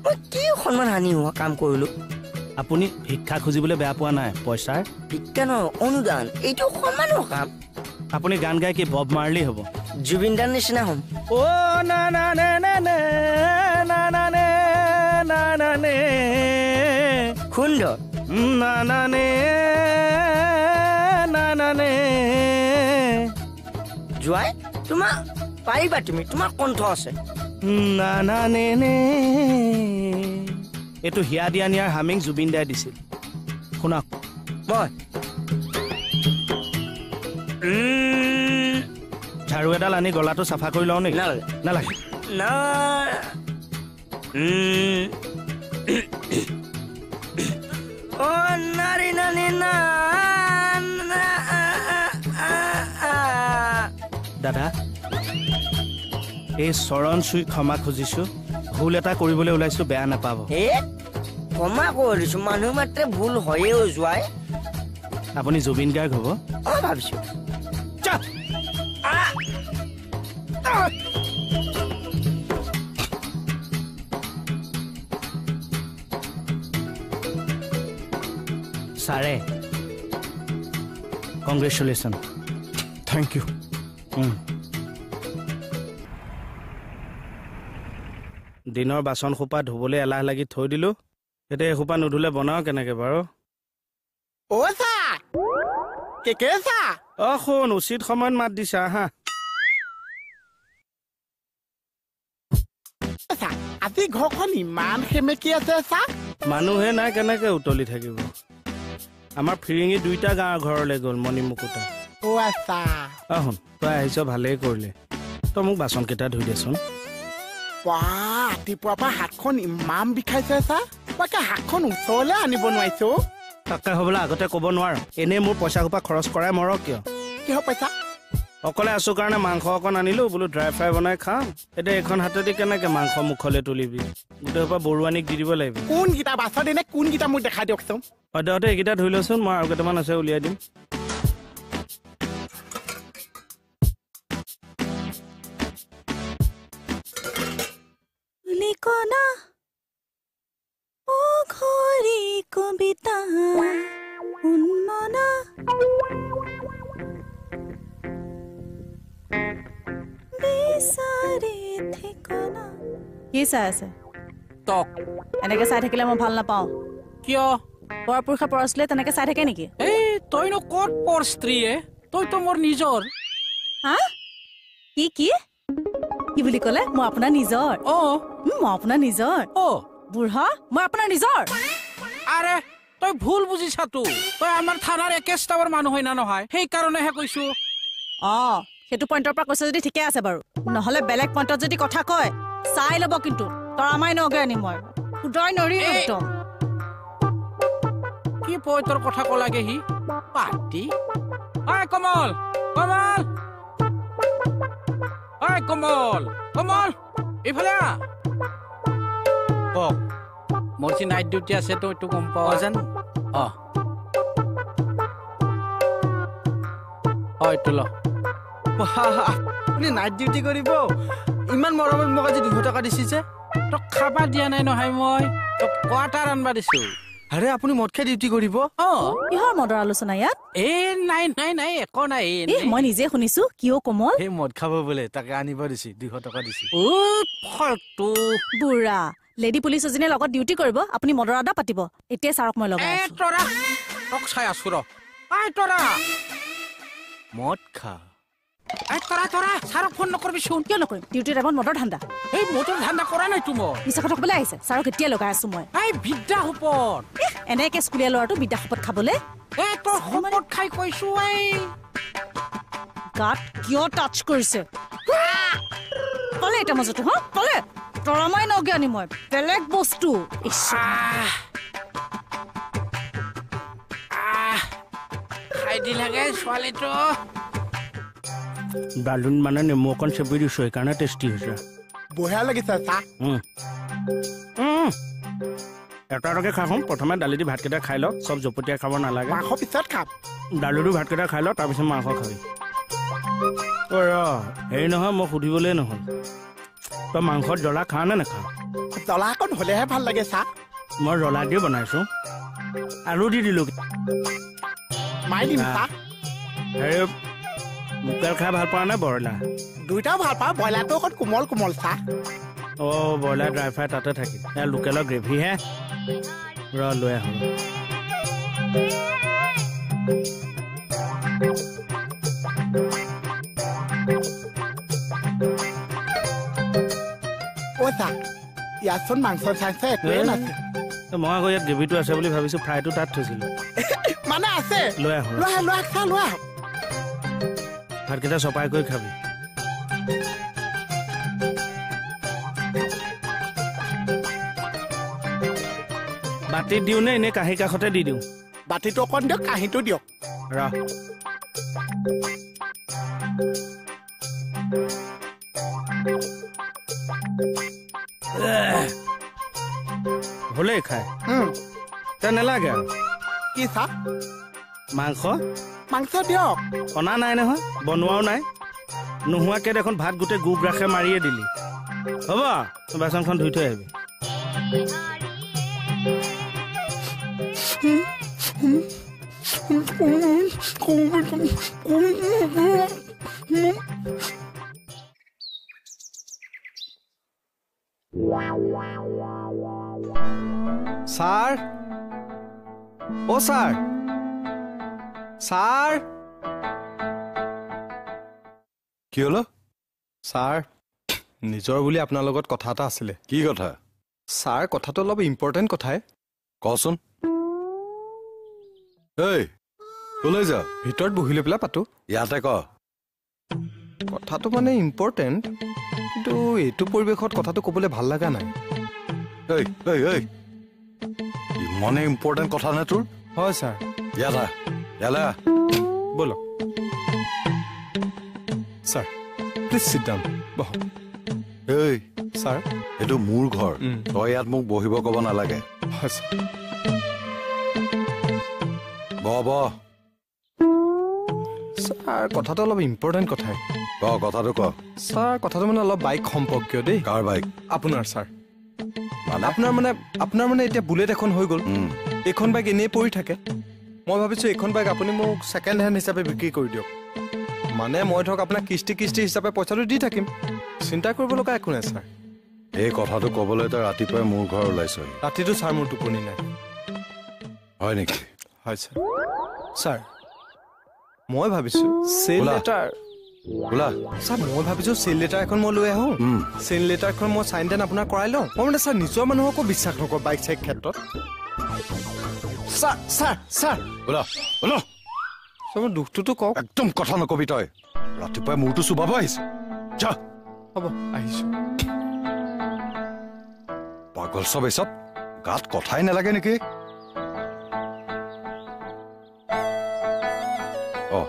মই কি সন্মান হানি হোৱা কাম কৰিলো? আপুনি ভিক্ষা খুজিবলৈ বেয়া পোৱা নাই? পইচাৰ ভিক্ষা নহয়, অনুদান, এইটো সন্মানৰ কাম। আপুনি গান গাই কি বব মাৰ্লি হ'ব? জুবিন দাৰ নিচিনা হ'ম। অ' না না নে নে নে না না নে না না নে। সুন্দৰ। না না নে না না নে। জোৱাই, তোমাৰ পাৰিবা, তুমি, তোমাৰ কণ্ঠ আছে। না না নে নে। এইটো হিয়া দিয়া নিয়াৰ হামিং জুবিন দাই দিছিল। শুনক। মই ঝাৰু এডাল আনি গলাটো চাফা কৰি লওঁ নেকি? নালাগে। নালাগে। না। অ নাৰী নানী না। দাদা, এই চৰণ চুই ক্ষমা খুজিছো, ভুল এটা কৰিবলৈ ওলাইছো, বেয়া নাপাব। হে, ক্ষমা কৰি দিছো, মানুহ মাত্ৰে ভুল হয়েও যোৱাই। আপুনি জুবিন গাৰ্গ হ'ব? অ ভাবিছো। ছাৰে, কংগ্ৰেচুলেশ্যন। Thank U. দিনৰ বাচন সোপা ধুবলৈ এলাহ লাগি থৈ দিলো, এতিয়া এসোপা নুধুলে বনাও কেনেকে বাৰু? অ' ছাৰ, কে ছাৰ? অ শুন, উচিত সময়ত মাত দিছা। হা আজি ঘৰখন ইমান সেমেকি আছে ছাৰ। মানুহে নাই, কেনেকে উতলি থাকিব? আমাৰ ফিৰিঙি দুইটা গাঁৱৰ ঘৰলৈ গ'ল, মণিমুকুতা। অ আচ্ছা। অ শুন, তই আহিছ ভালেই কৰিলি, তই মোক বাচন কেইটা ধুই দেচোন। বাহ, ৰাতিপুৱাৰ পৰা হাতখন ইমান বিষাইছে ছাৰ, মই হাতখন ওচৰলৈ আনিব নোৱাৰিছো। তাকে হ'বলৈ আগতে ক'ব নোৱাৰ, এনেই মোৰ পইচা সোপা খৰচ কৰাই মৰক কিয়? কিহৰ পইচা? অকলে আছো কাৰণে মাংস অকণ আনিলো, বোলো ড্ৰাই ফ্ৰাই বনাই খাম। এতিয়া এইখন হাতেদি কেনেকে মাংস মুখলৈ তুলিবি? গোটেই সোপা বৰুৱানীক দি দিব লাগিব। কোনকেইটা বাচন এনে কোনকেইটা মোক দেখাই দিয়কচোন। সদ্যহতে এইকেইটা ধুই লচোন, মই আৰু কেইটামান আছে উলিয়াই দিম। কবিতা উন্মনা বিচাৰি ঠিকনা। কি চাই আছে? টক। এনেকে চাই থাকিলে মই ভাল নাপাওঁ। কিয়? পৰপুৰুষে পৰস্ত্ৰীয়ে তেনেকে চাই থাকে নেকি? এই তইনো ক'ত পৰ স্ত্ৰীয়ে, তইতো মোৰ নিজৰ। হা? কি কি কি বুলি ক'লে? মই আপোনাৰ নিজৰ? অ। মই আপোনাৰ নিজৰ? অ। বুঢ়া, মই আপোনাৰ নিজৰ। আৰে তই ভুল বুজিছা তো, তই আমাৰ থানাৰ একে ষ্টাফৰ মানুহ হয় না নহয়, সেইকাৰণেহে কৈছো। অ, সেইটো পইণ্টৰ পৰা কৈছে যদি ঠিকে আছে বাৰু, নহ'লে বেলেগ পইণ্টত যদি কথা কয় চাই ল'ব কিন্তু। তৰামাই নগে আনিম মই, সুদৰাই নৰিম একদম। কি পইণ্টৰ কথা কলাগে সি? পাতি। ঐ কমল, কমল, ঐ কমল, কমল, এইফালে আহ। কওক। মোৰ যে নাইট ডিউটি আছে, তই এইটো গম পাৱ? জানো। অ অ, এইটো ল। আপুনি নাইট ডিউটি কৰিব? ইমান মৰমত মোক আজি 200 টকা দিছে যে। তোক খাবা দিয়া নাই নহয়, মই তোক কোৱাৰ্টাৰ আনবা দিছো। আৰে আপুনি মদ খাই ডিউটি কৰিব? অ। কিহৰ মদৰ আলোচনা ইয়াত? এই নাই নাই নাই, একো নাই। এই মই নিজে শুনিছো। কিয় কোমল? এই মদ খাব বোলে, তাকে আনিব দিছি, 200 টকা দিছি। অ ফাল্টু বুঢ়া, লেডি পুলিচ এজনীৰ লগত ডিউটি কৰিব, আপুনি মদৰ আড্ডা পাতিব? এতিয়া ছাৰক মই লগাই আছো। তৰা, তোক চাই আছো ৰ। ঐ তৰা, মদ খা। এই তৰা তৰা, ছাৰক ফোন নকৰিবিচোন। কিয় নকৰিম? ডিউটিৰ টাইমত মদৰ ধান্দা। এই মদৰ ধান্দা কৰা নাইতো মই। মিছা কথা ক'বলৈ আহিছে। ছাৰক এতিয়া লগাই আছো মই। এই বিদ্যা শপত। এনেকে স্কুলীয়া ল'ৰাটো বিদ্যা শপত খাবলৈ? এই তোৰ শপত খাই কৈছো। এই গাত কিয় টাচ কৰিছে? পালে এতিয়া মাজতো। হা পালে, তৰামাই নজ্ঞানী মই, বেলেগ বস্তু। খাই দিলাগে ছোৱালীটো। দালিত মানে নেমু অকণ চেপি দিছো, সেইকাৰণে টেষ্টি হৈছে। বঢ়িয়া লাগিছে চাহ। এটা এটাকে খাওঁ। প্ৰথমে দালি দি ভাতকেইটা খাই ল, চব জপতীয়া খাব নালাগে। মাংস পিছত খাম। দালি দি ভাতকেইটা খাই ল, তাৰপিছত মাংস খাবি। অ ৰ, হেৰি নহয়, মই সুধিবলৈয়ে নহ'ল, তই মাংসত জ্বলা খা নে নাখা? জ্বলা অকণ হ'লেহে ভাল লাগে চাহ। মই জ্বলা দি বনাইছোঁ, আলু দি দিলোঁ। মাৰি দিম চাহ। হেৰি, লোকেল খাই ভাল পোৱা নে ব্ৰইলাৰ? দুইটাও ভাল পাওঁ, ব্ৰইলাৰটো অকণ কোমল কোমল চাহ। অঁ, ব্ৰইলাৰ ড্ৰাই ফ্ৰাই তাতে থাকিল, এয়া লোকেলৰ গ্ৰেভিহে। ৰ লৈ আহোঁ। অ' চাহ, ইয়াতচোন মাংস চাংস একোৱেই নাছে। মই আকৌ ইয়াত গ্ৰেভিটো আছে বুলি ভাবিছোঁ, ফ্ৰাইটো তাত থৈছিলোঁ। মানে আছে, লৈ আহোঁ। লৈ আহ, লৈ আহ চাহ, লৈ আহ। ভাতকেইটা চপাই কৰি খাবি। বাতিত দিওঁ নে এনেই কাঁহী কাষতে দি দিওঁ? বাতিটো অকণ দিয়ক, কাঁহীটো দিয়ক। ৰ। হ'লেই খাই তই নালাগে আৰু। কি চাহ? মাংস? মাংস দিয়ক। অনা নাই নহয়, বনোৱাও নাই। নোহোৱাকে দেখোন ভাত গোটেই গু গ্ৰাসে মাৰিয়ে দিলি। হ'ব, বাচনখন ধুই থৈ আহিবি। ছাৰ, অ' ছাৰ, ছাৰ। কি হ'ল ছাৰ? নিজৰ বুলি আপোনাৰ লগত কথা এটা আছিলে। কি কথা ছাৰ? কথাটো অলপ ইম্পৰ্টেণ্ট কথাই। কচোন। এই ক'লৈ যা? ভিতৰত বহি লৈ পেলাই পাতো। ইয়াতে ক। কথাটো মানে ইম্পৰ্টেণ্ট, কিন্তু এইটো পৰিৱেশত কথাটো ক'বলৈ ভাল লগা নাই। এই এই এই, ইমানেই ইম্পৰ্টেণ্ট কথা নে তোৰ? হয় ছাৰ। ইয়াত আহ, ইয়ালৈ আহ। ব'লক ছাৰ, প্লিজ চিট ডাউন, বহক। এই ছাৰ, এইটো মোৰ ঘৰ, তই ইয়াত মোক বহিব ক'ব নালাগে। হয় ছাৰ। বহ বহ। ছাৰ, কথাটো অলপ ইম্পৰ্টেণ্ট কথাই। ক, কথাটো ক। ছাৰ, কথাটো মানে অলপ বাইক সম্পৰ্কীয় দেই। Car bike? আপোনাৰ ছাৰ। আপোনাৰ মানে এতিয়া বুলেট এখন হৈ গ'ল, এইখন বাইক এনেই পৰি থাকে। মই ভাবিছোঁ এইখন বাইক আপুনি মোক ছেকেণ্ড হেণ্ড হিচাপে বিক্ৰী কৰি দিয়ক। মানে মই ধৰক আপোনাক কিস্তি কিস্তি হিচাপে পইচাটো দি থাকিম, চিন্তা কৰিব লগা একো নাই ছাৰ। এই কথাটো ক'বলৈ তই ৰাতিপুৱাই মোৰ ঘৰ ওলাইছহি? ৰাতিটো ছাৰ মোৰ টোপনি নাই। হয় নেকি? হয় ছাৰ। ছাৰ, মই ভাবিছোঁ চেল লেটাৰ। ছাৰ, মই ভাবিছোঁ চেল লেটাৰ এখন মই লৈ আহোঁ। চেল লেটাৰখন মই চাইন টেন আপোনাক কৰাই লওঁ। মই মানে ছাৰ নিজৰ মানুহকো বিশ্বাস নকৰোঁ বাইক চাইক ক্ষেত্ৰত। ছাৰ ছাৰ ছাৰ ছাৰ, মোৰ দুখটোতো কওক। একদম কথা নকবি তই, ৰাতিপুৱাই মূৰটো চুবাব আহিছ। যা। হ'ব, আহিছোঁ। পাগল চব, এই চব গাত কথাই নালাগে নেকি? অ।